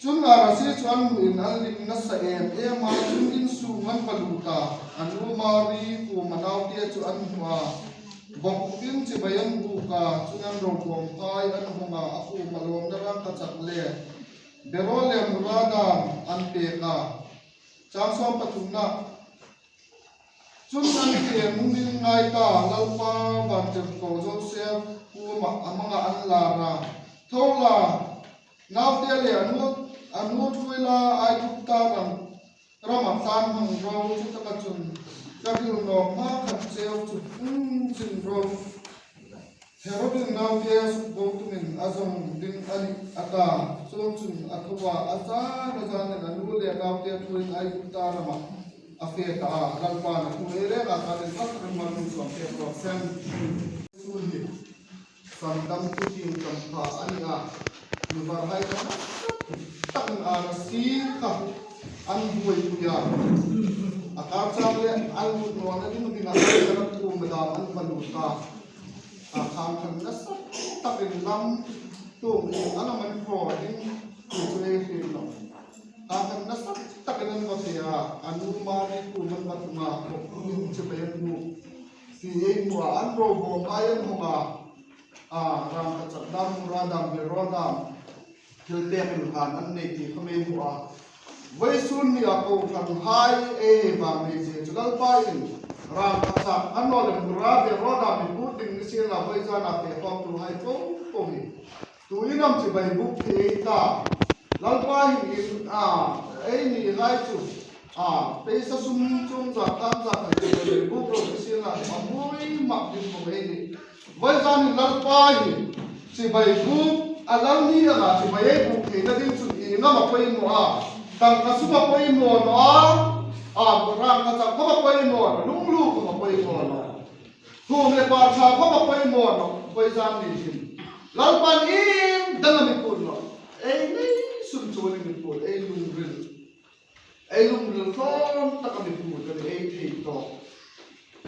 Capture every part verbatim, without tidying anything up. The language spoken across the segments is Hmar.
Chun Arasi chu an hmuin an lim nasa em em a, chun in sung an va lut a, a nu Mari kuoma naute chu an hmu a, bawk bawkin chibai an buk a, chun an ropui hai an hawng a, a kuoma lawmna rangkachak le berol le mura dam an pek a. Chang sawm pathumna. Chun an ke hming ngai ta, Lalpa vantirko Joseph kuoma amanga an lar a, tho la, naute le a nu, a nu ṭhuoi la Aigupta ram, rama tlan hmang ro, chutaka chun ka hril nawk hma khat cheu chu hung zin ro. Herodin naute sukbo tumin a zawng ding a nih a ta. Chuongchun a tho a, a zan a zanin a nu le naute ṭhuoiin Aigupta rama a fe ta a. Lalpan a thu ei renga khatin a ṭhangruolin chu a fe ro seng. Chu hi sandamtu tieng tam kha a ni a. Mi var hai kha takin Arasi kha an buoipui a. A kar chang le an lut nawna ding dinga Arasi kuoma dam an va lut a. A khang khan nasa takin lam tum ni an man ko ding ti chu ei hriet naw. A khang nasa takin an va fe a, a nu Mari kuoma an va tum a, ko min che pe nu. Ti ei hmu a, an ropui hai an hawng a. A, rangkachak dam, mura dam, berol dam. Thil pek in khan an nei ti kha mi hmu a. Vawisun nia kohranhai ei vang nei zie chu Lalpa'n rangkachak a naw le mura berol dam mi put ding ni sien la, vawizana fe khawmtuhai po po hi tuin am chibai buk thei ta. Lalpa hin in, a, ei ni lai chu, a, peisa sum chung za khang za thei chibai buk ro ni sien la, a hmui mak ding po ei ni. Vawizanin Lalpa hin chibai buk a lal ni anga chibai ei buk theina ding chun ieng am a poimaw a, tangka sum a poimaw naw a, a, rangkachak khawm a poimaw naw, lunglut khawm a poimaw naw. Thum le par ṭha khawm a poimaw naw, vawizan ni hin. Lalpan ieng dang a mi put naw. Ei nei sun chu a mi put, ei lungril. Ei lungril tlawm taka mi put a ni ei thei tawk.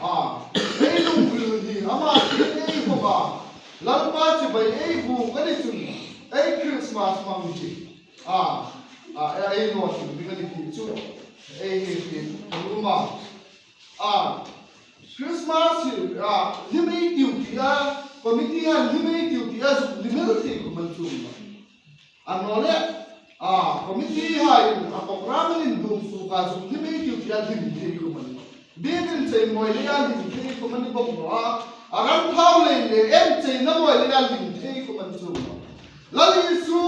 A, ei lungril hi ama thil ei hawng a. Lalpa chibai ei buk a ni chun ei Christmas hmang hi. A, a, ei lo thil ding a ni ti chu ei hei ti ka lum a. A, Christmas hi, a, hlim ei tiu ti a, committee han hlim ei tiu ti a, zuk hlim el thei khawm an chuong naw. A naw le, a, committee hai a program an indum suok a, zuk hlim ei tiu ti a hlim thei khawm an naw. Bible chei mawi leia hlim thei khawm an ni bawk naw a, a ran thau lei le en cheina mawi leia hlim thei khawm an chuong naw. Lal Isu,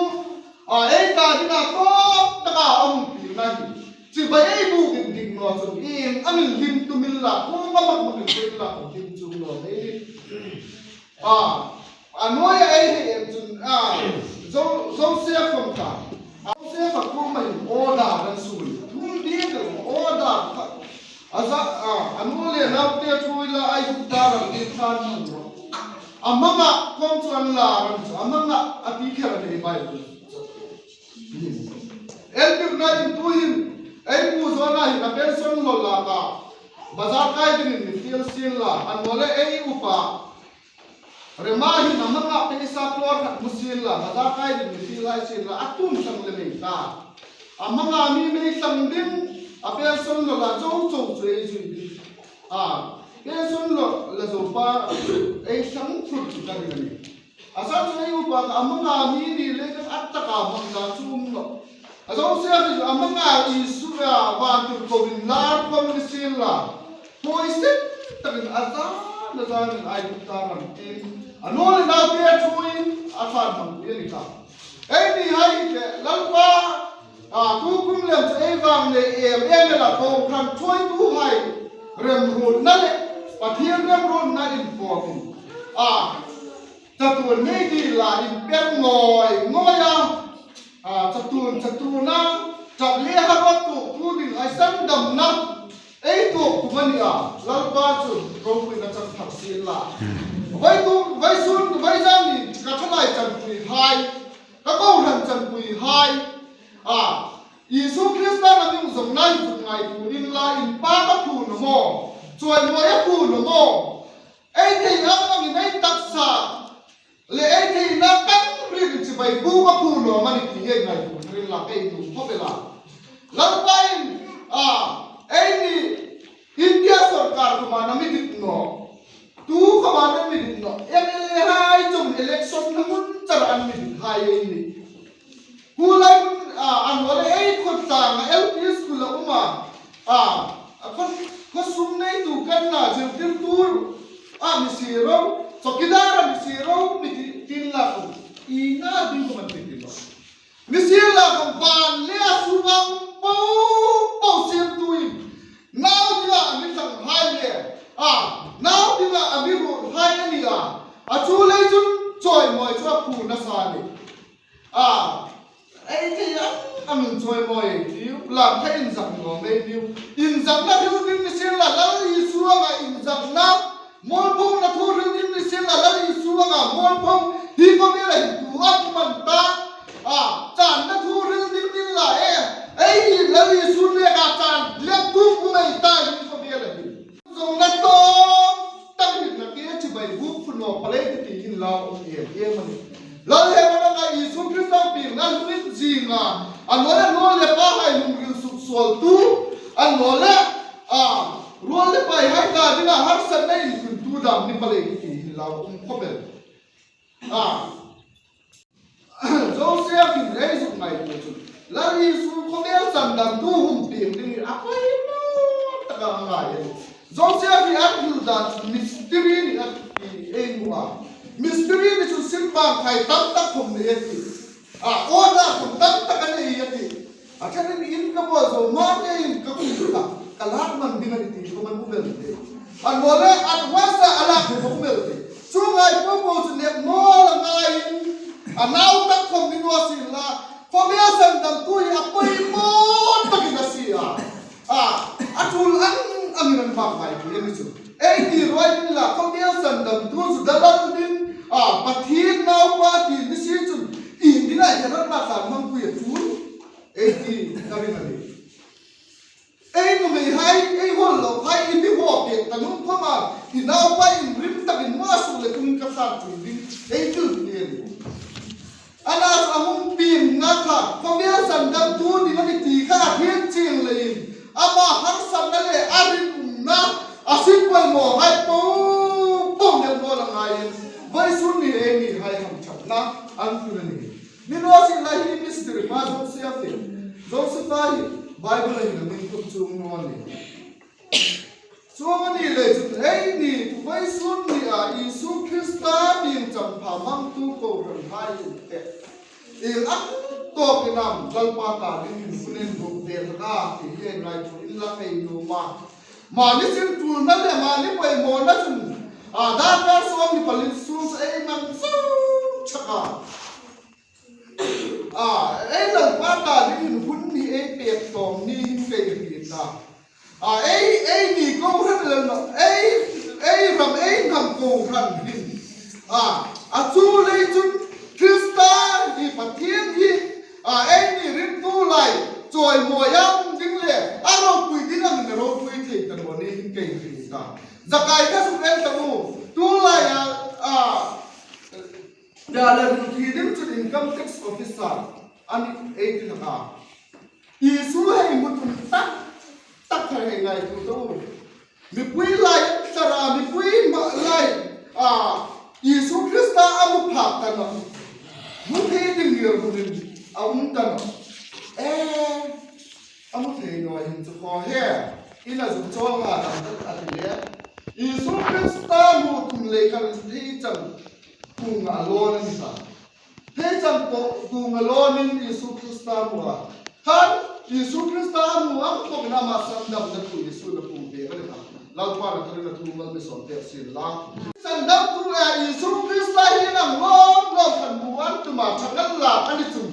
a, ei ta dinga tawp taka a hung pilna hi chibai ei buk indik naw chun ieng am hlim tum inla, kuoma mak mak indik inla, hlim chuong naw ei ni. A, a nuoia ei hei em chun, a, Jo-, Joseph khawm kha. A, Joseph a kuoma hin order an suo. Thum ding order kha. A za, a, a nu le naute ṭhuoi la Aigupta ram tieng tlan hmang ro. A hmanga khawm chu an lar an chu. A hmanga a ti kher a nei Bible. Elbirna in tuhin, ei pu Jona hin a pension lo la ka. Bazar kai dingin mi fiel sien la, a naw le ei upa. Rema hin a hmanga peisa crore khat hmu sien la, bazar kai dingin mi fiel hai sien la, a tum sang le mei ta. A hmanga mi mei sang ding, a pension lo la zo zo chu ei zui ding. A, pension lo la zo pa, ei sang thut chu ka ring a ni. A sa chu ei upa kha a hmanga mi ni le kha a taka hmang la chu um naw. A zawng sia kha a hmanga Isu a vantirko inlar khawm ni sien la. Poi sip takin a zan, a zanin Aigupta ram tieng. A nu le naute ṭhuoiin a tlan hmang ti a ni ta. Ei ni hai hi te Lalpa, a, tu kum lem chu ei vang nei em em el a, kohran ṭhuoituhai remruotna le Pathien remruotna inpawkin. A, chatuon nei dila inper ngawi ngawi a. A, chatuon, chatuona, chap le ha rawt tu, tu ding ai sandamna ei tuok tum a ni a, Lalpa chu ropuina chang thar sien la. Vai tu, vai sun, vai zan ni ka thalai chanpuihai, ka kohran chanpuihai. A, Isu Krista na ding zong nai zuk ngaituo inla, in pa ka phu naw maw, chawimawi a phu naw maw. Ei thei ang angin ei taksa le ei theina kan Rilru chibai bu ka phu naw mani ti hi ngaituo thar inla ka nuom khawp el a. Lalpa'n, a, eini India sawrkar khawma a mi dit naw. Tu khawma a mi dit naw. M L A hai chun election hmuna chun an mi dit hai ei nih. Khulai, a, an hawle ei khawtlang a L P school a um a. A, a khaw, khaw sum neitu kan na zirtirtu a mi si ro, chowkidar a mi si ro, mi ti, tin la khun. Ina ding khawm an mi ti lo. Mi sir la khawm van le a sunga um po po siemtuin, nau dinga a mi thlanghai le, a, nau dinga a mi ruothai a ni a. A chu lei chun chawimawi chu a phu nasa a nih. A, ei thei ang ang chawimawi ei tiu, lam kha inzak naw mei tiu. Inzakna hril ding ni sien la, Lal Isu anga inzakna, mualphona thu hril ding ni sien la, Lal Isu anga mualphona, hi khawm hi la hin tu a man ta. A, channa thu hril ding ni la e. Ei, Lal Isu le ka chan, le tu ku mei ta, hi khawm hi la hin. Zong na tawm tak hin na ke chibai bu phu naw palei ti ti hin la um em em a nih. Lal he mana ka Isu Krista pieng na hnuin zinga, a naw le naw le pa hai lungril suksuoltu, a naw le, a, ruol le pai hai ta dinga harsatna inhuntu dam ni palei ti ti hin la um khawp el. A, Joseph-in ei zuk ngaituo chun, Lal Isu khawvel sandamtu hung pieng ding hi a poimaw taka a ngai a nih. Joseph-in a hril dan chu mystery ni a ti ei hmu a. Mystery ni chu simple khai tam tak khawm nei a tih. A, order khawm tam tak a nei a tih. A ṭhenin in ka bawl zo, mate in ka kum ta, ka lak man ding a ni ti khawm an um el teh. A naw le, a hmasa a lak khawm um el teh. Chu ngai po po chu nek naw la ngaiin, a nau tak khawm ni naw sien la, khawvel sandamtu hi a poimaw takin a sie a. A, a tul ang angin an mak ngai ti a ni chu. Ei ti ruoi ding la, khawvel sandamtu chu dalal ding, a, Pathien naupa ti ni si chun, ieng dinga hi a rat la tlan hmangpui a tul. Ei ti ka ring a nih. Ei nuhmei hai, ei hawl lo hai, i mi haw pek ta nung khawma, i naupa inrim takin hma suk le kum ka thlak ṭhin ding, ei thil ti a nih. Ana chu a hung piengna kha, khawvel sandamtu ding a ni ti kha a hriet chieng leiin, ama harsatna le a rinumna, a sik poimaw hai po po nek naw la ngaiin, vawisun ni ei ni hai hamṭhatna an tlun a nih. Ni naw sien la, hi mystery hma Joseph hi, Joseph hi Bible-a hin a min khum chuong naw a nih. Chuong a ni lei chun ei ni, vawisun nia Isu Krista pieng champha hmangtu kohran hai hin te, ieng ang tawkin am Lalpa ta dingin hun inbuk ve hlak a ti hi ngaituo inla ka nuom a. Mani sin tulna le mani poimawna chun, a, darkar sawm ni pali sung ei mang chau chak a. A, ei Lalpa ta dingin hun hi ei pek tawm ni hin ka hriet a. A, ei, ei ni kohran le, ei, ei ram, ei hnam kohran hin, a, a chu lei chun Krista hi Pathien hi, a, ei ni ringtu lai chawimawi a um ding le a ropui ding a mi ropui thei ta naw ni hin ka hriet a. Zakai ka zuk en ta u, tu laia, a, Nia le hril thi ding chun income tax officer a ni ei ti hlak a. Isu hei hmu tum tak tak kha hei ngaituo ta u. Mipui lai chara, mipui ma lai, a, Isu Krista a hmu phak ta naw. Hmu thei ding ngir hmunin a um ta naw. E, a hmu thei naw hin chu khaw he. Ina zuk chawl nga dam tak a ti le. Isu Krista hmu tum lei khan thei chang kuong a lawn a ni ta. Thei chang kuong a lawnin Isu Krista hmu a. Khan Isu Krista hmu ang kuongin ama sandamna thu Isu la hmu ve ka ni ta. Lalpa na thar na thu mal mi sawm pek sien la. Sandamtu le Isu Krista hi nang lawm lawm khan hmu an tum a, ṭha ngal la ka ni chun.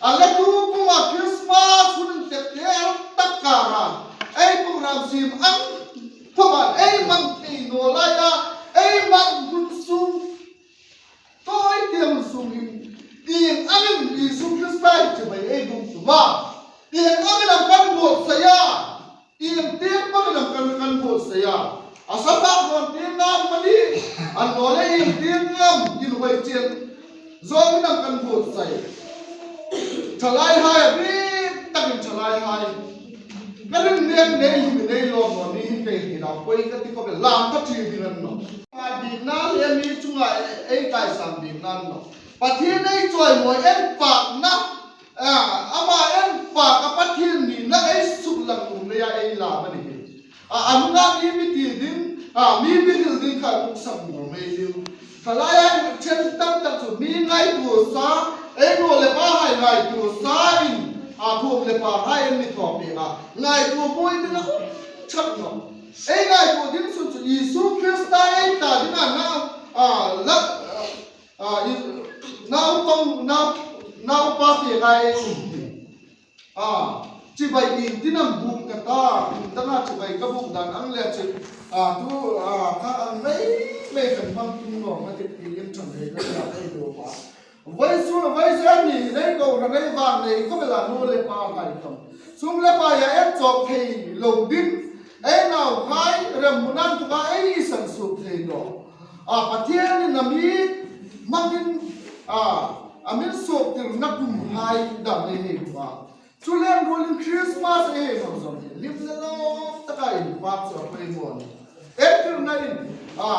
A le tu kuonga Christmas hun tek tek tak kara ei program siem ang khawma ei hmang thei naw laia, ei hmang hun sung, tawi te hun sung hin, ieng angin Isu Krista hi chibai ei bung tum a, ieng angin am kan buotsai a, ieng tieng bangin am kan, kan buotsai a, a sapa dawn tieng ngam mani, a naw le ieng tieng ngam inhuoi chen Zawng nam kan buotsai. Thalaihai a bik takin thalaihai. Ka ring mek nei hi mi nei lawm naw ni hin kei hi la poi ka ti khawp el, lam ka ṭhi ding a ni nawh. A bikna le mi chunga ei kaisang bikna a ni nawh. Pathien ei chawimawi, ei pakna, a, ama ei pak a Pathien nina ei suklang nuom leia ei lam a ni hi. A, a nunga mi mi ti ding, a, mi mi hril ding kha tuk sam nuom ei ding. Thalaihai chen tam tak chu mi ngaituo sa, ei nu le pahai ngaituo sa in, a, thum le pahai an mi thaw pek a. Ngaituo buoi ding a um chak nawh. Ei ngaituo ding sun chu Isu Krista ei ta ding a na, a, la, a, i, nau tong, nau, nau pa ti ngai ei um ti. A, chibai in tin am buk ka ta, in danga chibai ka buk dan ang le chi. A, tu, a, ka ang mei, mei kan hmang tum naw, ma ti pi in chang hei ka ta ei lo pa. Vawisun, vawisun ni, nei ko ra nei vang nei, ko bela nu le pa ngai kam. Sum le pai a en chawk thei lo ding. Ei nauhai, rem munan tuka ei san suk thei naw. A, Pathienin a mi hmangin, a, a min suktirna kumhai dam ei nei bawk a. Chu lem ruolin Christmas ei hmang zawng hi lim le lawm taka inpak chu a pei maw ni. Entirna in, a,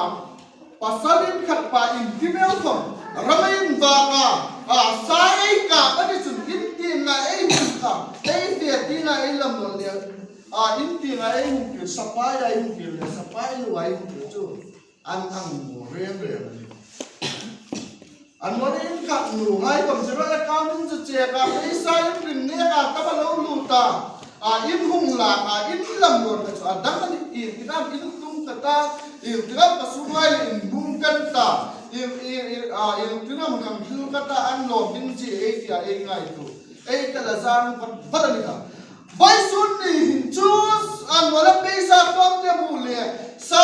pasal in khat pa in ti mel khom, ram ei invak a, a, sa ei kap a ni chun in tienga ei hung kap, ei fe tienga ei lam nawn le, a, in tienga ei hung kir, sapai a ei hung kir le, sapai nu a ei hung kir chu. An ang maw reng reng a ni. An maw in khat nuhai khom zero account in chu cheque a, paisa in ring neka ka ba lo lut a. A, in hung lak a, in lam lo ta chu a dang a ni, in tin am in tum ka ta, in tin am ka sunghai le in bung kan ta, in, in, in, a, in tin am kan thil ka ta, an lawm ding chi ei ti a ei ngaituo. Ei ka la zang vat vat a ni kha. Vawisun ni hin chu an wala paisa khom te mu le sa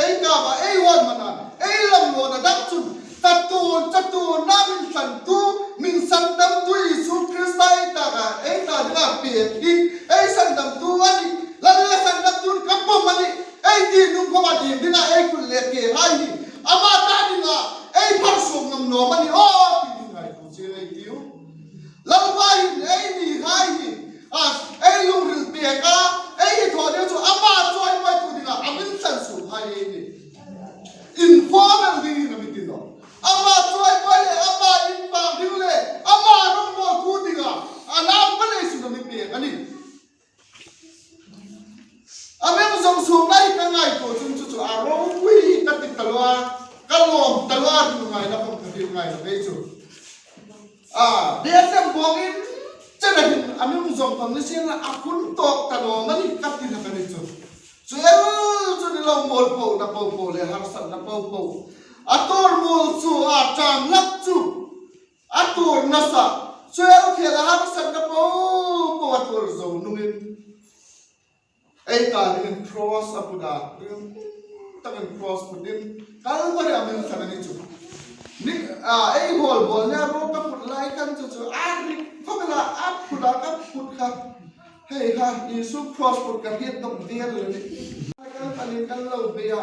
ei kap a ei hawm man a ei lam lo na dang chun tatun, tatun na min santu, min sandamtu Isu Krista ei ta ka, ei ta dinga pek hi ei sandamtu a ni, lal le sandamtu ka pawm a ni, ei ti nung khom a ding dinga ei kul le ke hai hi ama ta dinga ei phar suk ngam naw a ni aw ti ding ngaituo che ei tiu. Lalpa hin ei ni hai hi, a, ei lungril pek a, ei hi thaw deu chu ama chawimawitu dinga a min san suk hai ei ni. Informal ding hin a mi ti naw. Ama chawimawi le, ama inpak ding le, ama rongbawltu dinga a naupa lei sun a mi pek a ni. A min zawng suk lai ka ngaituo chun chu chu a ro ui ka ti ta lo a, ka lawm ta lo a, hril ngaina khom ka hril ngai lo ei chu. A, Bethlehem bawngin chen a hin a min zawng khom ni sien la a hun tawk ta lo mani ka ti la ka ni chu. Chu el chu ni lo mawl po na po po le harsatna po po. A tuor mawl chu a ṭam lak chu. A tuor nasa, chu el khel a harsatna po po a tuor zo nungin. Ei ta dingin cross a put a, takin cross putin, Calvary a min thlang a ni chu. Ni, a, ei hawl bawl nia ro ka put lai khan chu chu, a rik khawp el a, a put a ka put kha. Hei ha, Isu cross put ka hriet dawk vel a ni. Kan panin kan lo bei a.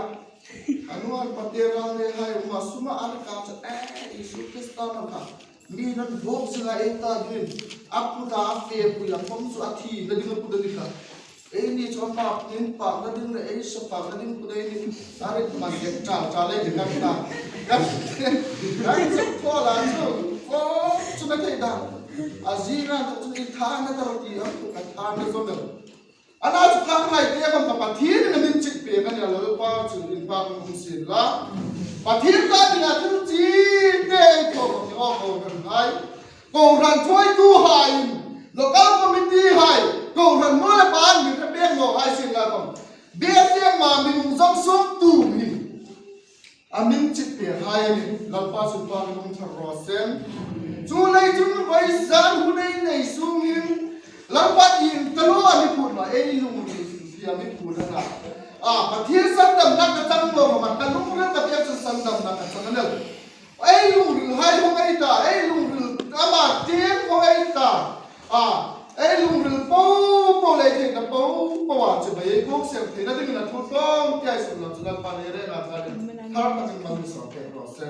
A nuan pater ral le hai uma suma an ka cha, eh, Isu Krista na kha. Mi nan bawk zinga ei ta dingin. A put a, a fepui a, khom chu a thina ding a put a ni kha. Ei ni chu a mak nin pakna ding le ei sa pakna ding put ei ni. A rik man dek chal chal ei ding kan ta. Kan, kan chu thaw la chu. Khom chu na thei dan. A zinga chu i thana ta ti a put a thana zo lo. Ana chu tlanghai te khom kha Pathienin a min chit pek a nih a, Lalpa chu inpak hung sien la. Pathien ta dinga thil chi te ei thaw khom ni aw kohranhai. Kohran thuoituhaiin, local committee hai, kohran nu le pa an mi hre pek naw hai sien la khom. Bethlehem-a mi hung zawng suoktu hi. A min chit pek hai a nih, Lalpa chu inpakna hung thar raw se. Chuleiin chun vawisun hun ei nei sungin, Lalpa ieng ta lo a mi phut naw, ei lungril hi a mi phut a na. A, Pathien sandamna ka chang lo, ma ka lungril ka pek chu sandamna ka chang a nih. Ei lungril hai hung ei ta, ei lungril ama tieng hung ei ta. A, ei lungril po po le theina po po a chibai ei kawk seng theina dingin a thu tlawm ti ei sun lo chu Lalpan ei rengin a thar takin mal mi sawm pek raw se.